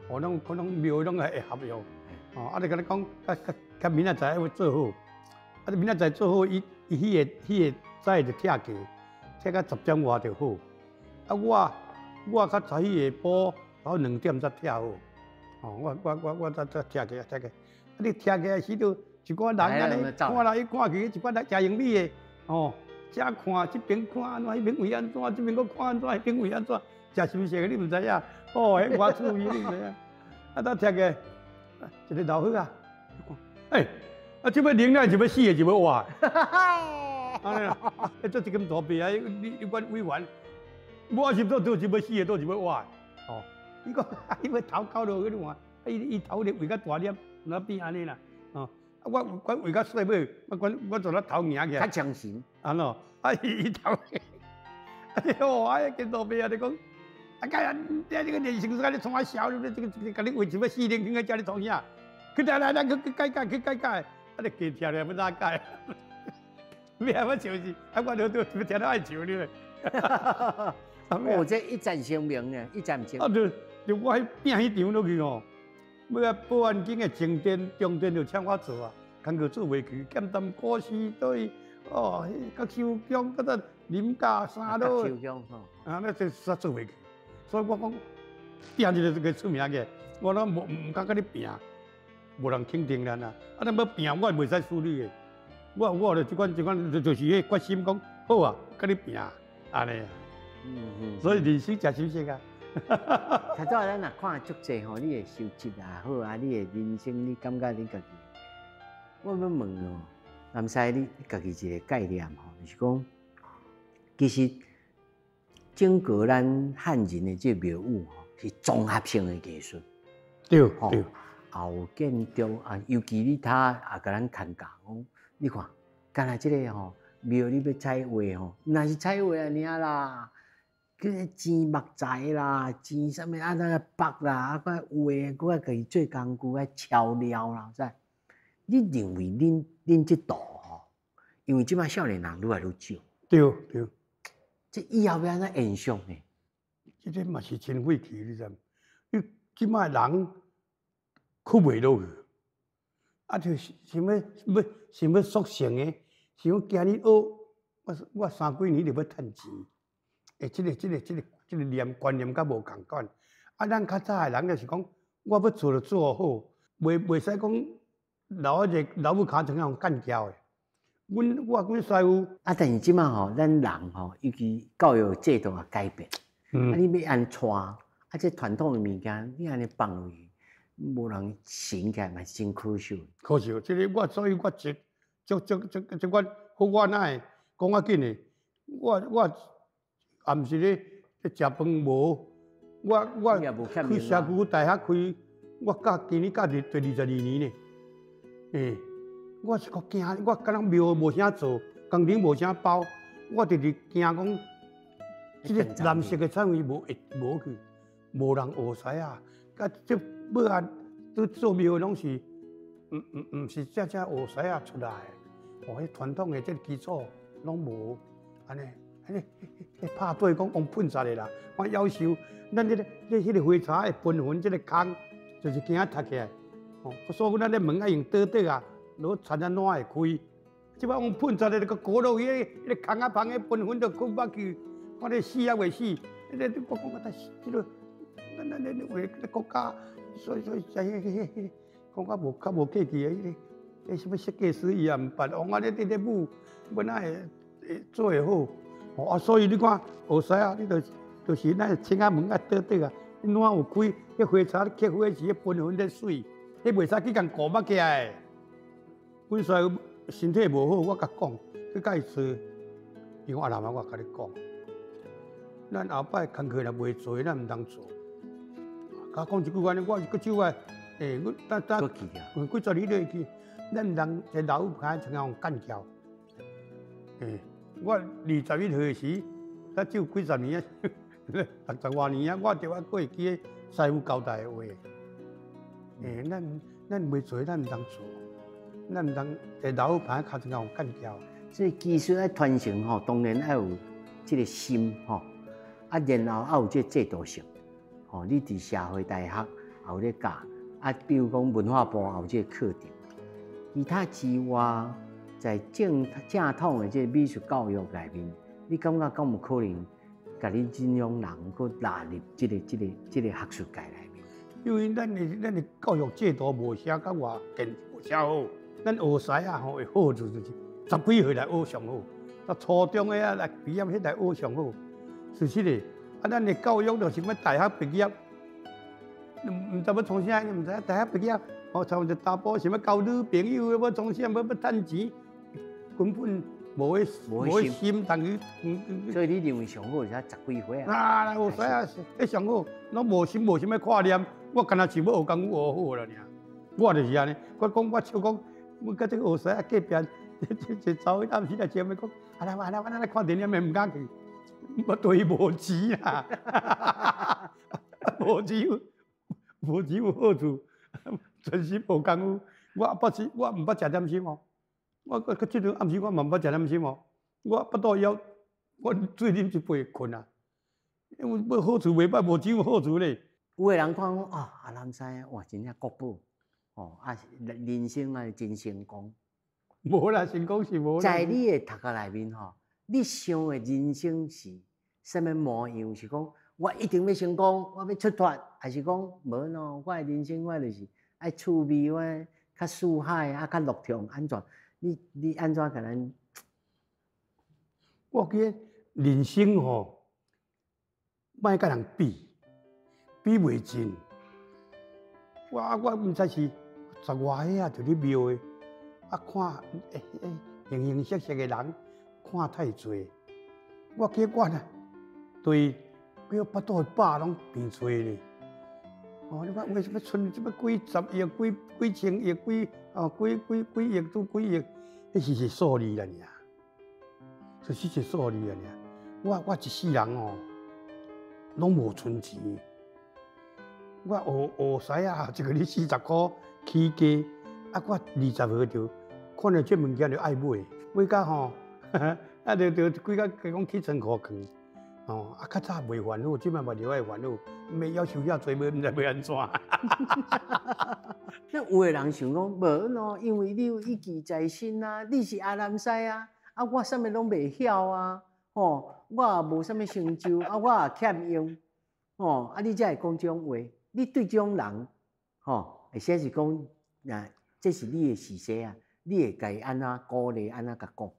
哦，攏可能廟攏會合約，哦，啊，你共你講，較較較明仔載愛做好，啊，你明仔載做好，伊伊彼個早就拆過，拆到10點外就好。啊，我較早彼下晡到2點才拆好。哦，我才拆起來，拆起來。啊，你拆起來時陣，一寡人按呢看來看去，一寡來食玉米的，哦，這看，這邊看按怎，彼邊位按怎，這邊閣看按怎，彼邊位按怎，食啥物食的你毋知影，哦，彼偌趣味你毋知影。啊，等拆起來，一个老歲仔，欸，啊，這欲奶是欲死的，是欲活的？按呢啦，啊，做一間大伯啊，你阮委員，我是倒是欲死的，倒是欲活的？哦。伊講，伊欲頭溝落去你看，啊伊伊頭咧畫較大粒，哪變按呢啦？哦，啊我阮畫較細尾，我管我做咧頭硬起來。較精神。按怎？啊伊伊頭，啊哦，啊見路邊啊，你講，啊該啊，這個練成說你創啥潲，你這個這個共你畫一欲死人，去遮咧創啥？去來來來去去改改去改改，啊你加聽咧欲怎改？欲啊欲笑死，啊我都都聽了愛笑你咧。哦，這一戰成名呢，一戰成。啊對。就我彼拚彼場落去吼，尾仔保安宮的前殿、中殿就請我做啊，工課做袂去，劍潭古寺對，哦，彼角修宮，閣再林家三老，啊，那這煞做袂去，所以我講拚一個就會出名個，我攏無毋敢共你拚，無人肯定咱啊，啊，咱欲拚，我袂使輸你的，我就這款這款就是彼決心講，好啊，共你拚，按呢。所以人生誠休息啊。較早咱若看足濟吼，你的收集也好啊，你的人生你感覺你家己，我欲問哦，南西你家己一個概念吼，就是講，其實整個咱漢人的這個廟宇吼，是綜合性的藝術。對。也有建築啊，尤其你他也共咱牽教講，你看，敢若這個吼廟，你欲彩畫吼，若是彩畫爾啦。叫剪木材啦，剪啥物啊？那個縛啦，啊，閣畫，閣愛家己做工具，愛敲料啦，知？你認為恁這道吼，因為這擺少年人愈來愈少。對。這以後欲按怎延續呢？這個嘛是真費氣，你知無？你這擺人屈袂落去，啊，就是想欲欲想欲速成的，想欲今日學，我三幾年就欲趁錢。欸，這個念觀念較無仝款。啊，咱較早的人就是講，我欲做就做好，袂使講留一個老母尻川予人幹譙的。阮我阮師傅啊，但是這擺吼，咱人吼，尤其教育制度也改變，啊，你欲按怎帶，啊，這傳統的物件，你按呢放落去，無人承起來嘛，是真可惜。可惜，這個我所以我足足足足足我好我哪會講較緊的，我。暗時咧咧食飯無，我去社區大學開，我教今年教第22年呢。欸，我是閣驚，我敢若廟無啥做，工程無啥包，我就是驚講，這個藍色的彩畫無會無去，無人學師啊。啊，這尾仔都做廟攏是，毋是正正學師仔出來的，哦，彼傳統的這個基礎攏無，按呢。彼、彼拍對講講噴漆的啦，我夭壽，咱這個、這彼個花槽會噴粉，這個空就是驚塌起來。哦，所以咱咧門愛用倒倒啊，落田仔爛會開。這擺講噴漆的，閣裹落去，彼個空仔芳，彼噴粉都囥捌去，看你死猶未死。彼個我講我這個，咱為國家，所以才彼講較無較無客氣的，彼個彼啥物設計師伊也毋捌，王啊咧佇咧舞，欲哪會會做會好？哦啊，所以你看學師啊，你就是咱窗仔門愛倒倒啊，你爛有開，彼花槽你刻花時，彼噴粉咧水，彼袂使去共糊抹起來。阮師傅身體無好，我共講，去共伊說，伊講阿南啊，我共你講，咱後擺工課若袂做，咱毋通做。共我講一句按呢，我閣手啊，欸，阮等等，幾十年都會記，咱毋通一老虎歹像予人幹譙。欸，我21歲時，才只有幾十年啊，六十外年啊，我就還閣會記得師傅交代的話。欸，咱袂做，咱毋通做，咱毋通一老虎歹尻川予人幹譙。所以技術愛傳承吼，當然愛有這個心吼，啊，然後愛有這個制度性，吼，你佇社會大學也有咧教，啊，比如講文化部也有這個課程，其他之外，在正統的這個美術教育內面，你感覺敢有可能，共恁這種人閣納入這個學術界內面？因為咱的教育制度無啥較偌健，無啥好。咱學師仔吼會好就是十幾歲來學上好，到初中的啊來畢業彼來學上好。事實的，啊，咱的教育就是欲大學畢業，毋知欲創啥，毋知影大學畢業，哦，像一個查埔想欲交女朋友，欲創啥，欲趁錢，根本無彼無彼心通去。所以你認為上好是十幾歲啊？啊，學師仔，彼上好，攏無心無啥物看念，我敢若想欲學功夫學好啦爾。我就是按呢，我講我笑講，阮佮這個學師仔隔壁，這查某暗時來接伊講，啊來來來，咱來看電影，嘛毋敢去，我對伊無錢啦，無錢有無錢有好處，全身無功夫。我捌是，我毋捌食點心哦。我這陣暗時我嘛毋捌食點心哦。我腹肚枵，我水啉一杯睏啊。因為欲好處袂歹，無錢有好處咧。有的人看講啊，阿南西哇，真正國寶，哦啊，人生啊真成功。無啦，成功是無。在你的讀冊內面吼，你想的人生是啥物模樣？是講我一定欲成功，我欲出脫，還是講無喏？我的人生我就是愛趣味，我較四海啊，較樂暢按怎？你按怎共咱？我記得人生吼，莫佮人比，比袂盡。我毋知是十外歲啊，就咧廟的，啊看形形色色的人，看太濟。我結果呢，對叫腹肚的飽攏變濟咧。哦，你看為什麼賰這麼幾十億、幾幾千億、幾哦幾幾幾億拄幾億，彼是一個數字爾，就是一個數字爾。我一世人哦，攏無賰錢。我學學師仔，一個月40箍起家，啊，我20歲就看著這物件就愛買，買甲吼，啊，就就規個講去倉庫囥，哦，啊，較早袂煩惱，這擺嘛著愛煩惱，欲要求遐濟，欲毋知欲按怎。那有的人想講，無喏，因為你有一技在身啊，你是阿南師啊，啊，我啥物攏袂曉啊，吼，我也無啥物成就，啊，我也欠用，吼，啊，你才會講這種話。你對這種人，吼，會使是講，啊，這是你的時勢啊，你會共伊按怎鼓勵，按怎共講？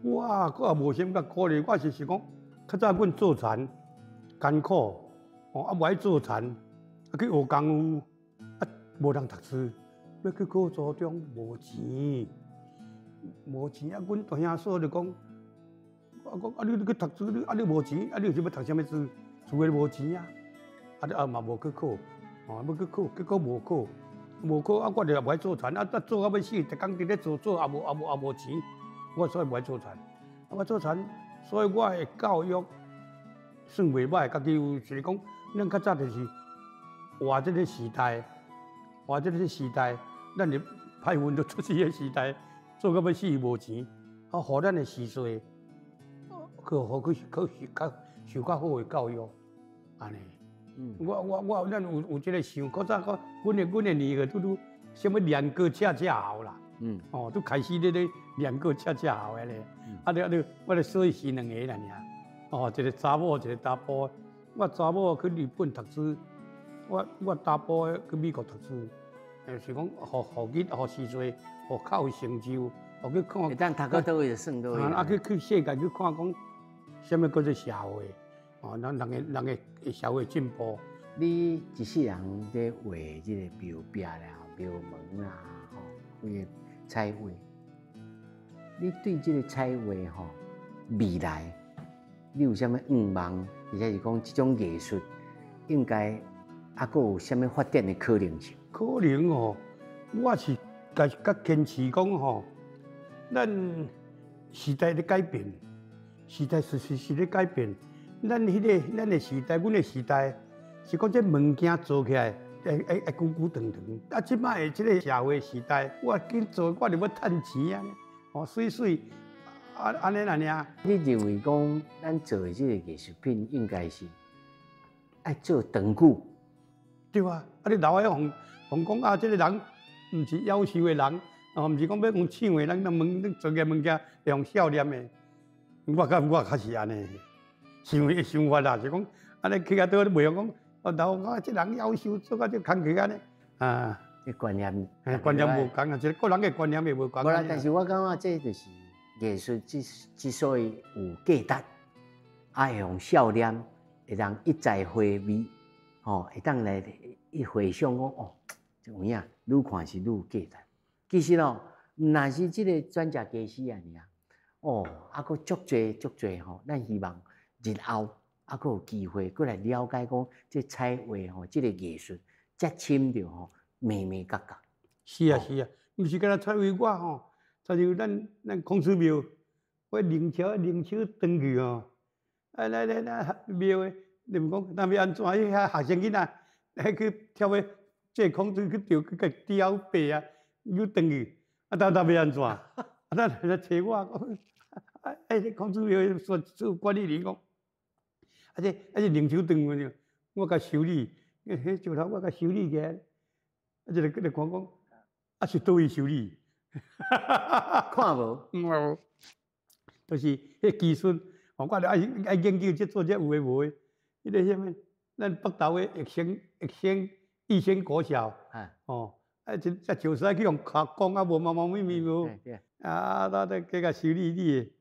我閣也無啥物共鼓勵，我是想講，較早阮做田艱苦，哦，啊無愛做田，啊去學功夫，啊無人讀書，欲去考初中無錢，無錢啊！阮大兄嫂就講，啊講啊你去讀書，你啊你無錢，啊你是欲讀啥物書？除非無錢啊！啊！啊嘛無去考，哦，欲去考，結果無考，無考啊！我就也無愛做田，啊啊做到欲死，逐工佇咧做做，也無也無也無錢，我所以無愛做田。啊，我做田，所以我的教育算袂䆀，家己有就是講，咱較早就是活這個時代，活這個時代，咱的歹運就出這個時代，做到欲死無錢，啊，予咱的時勢，去予去去較受較好的教育，按呢。我我我，咱有有這個想，古早講，阮的年歲拄拄，啥物練歌恰恰好啦。哦，拄開始咧咧練歌恰恰好的咧。啊你啊你，我咧所以是兩个爾。哦，一個查某，一個查埔。我查某去日本讀書，我我查埔的去美國讀書。是講，予予囡，予時勢，予較有成就，予去看。會當讀到佗位就算佗位。啊，去去世界去看講，啥物叫做社會。哦，咱人的人的社會進步。你一世人咧畫這個廟壁啦、廟門啊，吼，規個彩畫。你對這個彩畫吼，未來你有啥物願望？或者是講這種藝術應該猶閣有啥物發展的可能性？可能哦，我是較較堅持講吼，咱時代咧改變，時代時時時咧改變。咱彼個咱的時代，阮的時代是講這物件做起來會會會久久長長。啊，這擺的這個社會時代，我緊做，我就欲趁錢啊！哦，媠媠啊，按呢爾。你認為講，咱做的這個藝術品應該是愛做長久？對啊，啊你留佇予予講啊，這個人毋是夭壽的人，哦，毋是講欲予搶的，咱咱做個物件會予笑臉的。我感覺較是按呢。想想法啦，是講，按呢去較佗，你袂曉講，哦，老講這人夭壽做甲這工課按呢，啊，這觀念，觀念無仝啊，這個個人的觀念也無仝。無啦，但是我感覺這就是藝術之之所以有價值，啊，會予笑臉，會當一再回味，吼，會當來一回想講，哦，有影，愈看是愈有價值。其實哦，毋但是這個專業家私爾，哦，猶閣足濟足濟吼，咱希望。日後猶閣有機會，閣來了解講這彩畫吼，這個藝術遮深著吼，眉眉角角。是啊是啊，毋是干焦彩畫我吼，親像咱咱孔子廟，我靈杵靈手轉去吼，啊來來來廟的，你毋講若欲按怎？彼遐學生囡仔，彼去跳欲祭孔子去著去共雕白啊，又轉去，啊當當欲按怎？啊咱來揣我講，啊啊孔子廟說做管理員講。啊這啊這靈杵斷去，我共修理，彼石頭我共修理起來，啊一個閣來看講，啊是佗位修理？看無？無，就是彼技術，哦，我著愛愛研究這做這有的無的，彼個啥物，咱北投的益生益生益生國小，哦，啊這這石屎去予敲光啊無毛毛咪咪無，啊，咱再加共修理理的。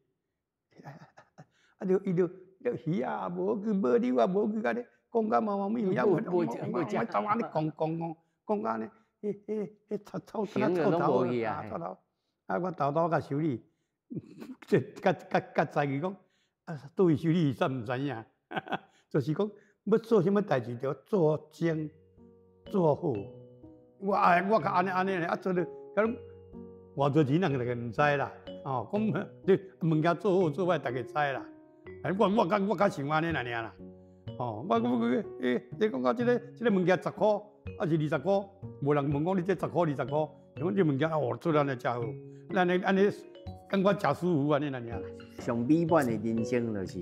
啊，就伊就魚仔無去，無溜啊無去，按呢講甲毛毛咪咪啊，我我我走按呢講講講講按呢，彼彼彼臭臭臭頭啊，臭頭，啊我沓沓共修理，這較較較知去講，啊佗位修理伊煞毋知影，就是講欲做啥物代誌，著做精做好。我愛我較按呢按呢，啊做了，講偌濟錢人逐家毋知啦，哦，講你物件做好做歹，逐家知啦。我我較我較想按呢爾啦，哦，我我欸，你講到這个這个物件十箍，抑是20箍，無人問講你這十箍20箍，講這物件哦做按呢誠好，按呢按呢感覺誠舒服按呢爾。上美滿的人生就是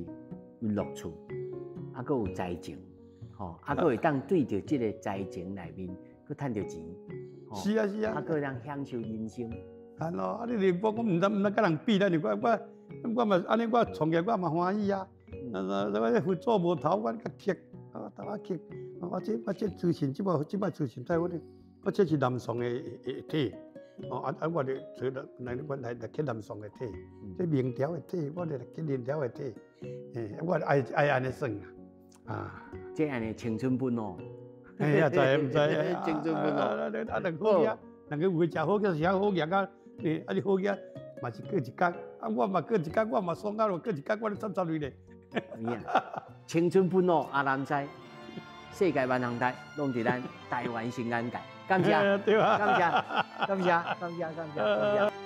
有樂趣，啊，閣有才情，吼，啊，閣會當對著這个才情內面，閣趁著錢，是啊是啊，啊，閣會當享受人生。啊咯，啊你你我我毋知毋知佮人比，咱就我我我嘛按呢，我創業我嘛歡喜啊。啊啊！我佛祖無頭，我較刻，啊頭仔刻。我這我這資訊，這擺這擺資訊在我咧，我這是南宋的的體。哦啊啊！我咧做來我來來刻南宋的體，這明朝的體，我咧來刻明朝的體。欸，我愛愛按呢算啊。啊，這按呢青春本哦。哎呀，知毋知？青春本哦。啊啊！兩好額，兩個有的誠好額，是遐好額啊。欸，啊你好額嘛是過一工，啊我嘛過一工，我嘛爽啊！過一工我咧插插雷咧。青春本哦，阿南知，世界萬行台，攏佇咱台灣新眼界。感謝，感謝，感謝，感謝，感謝，感謝。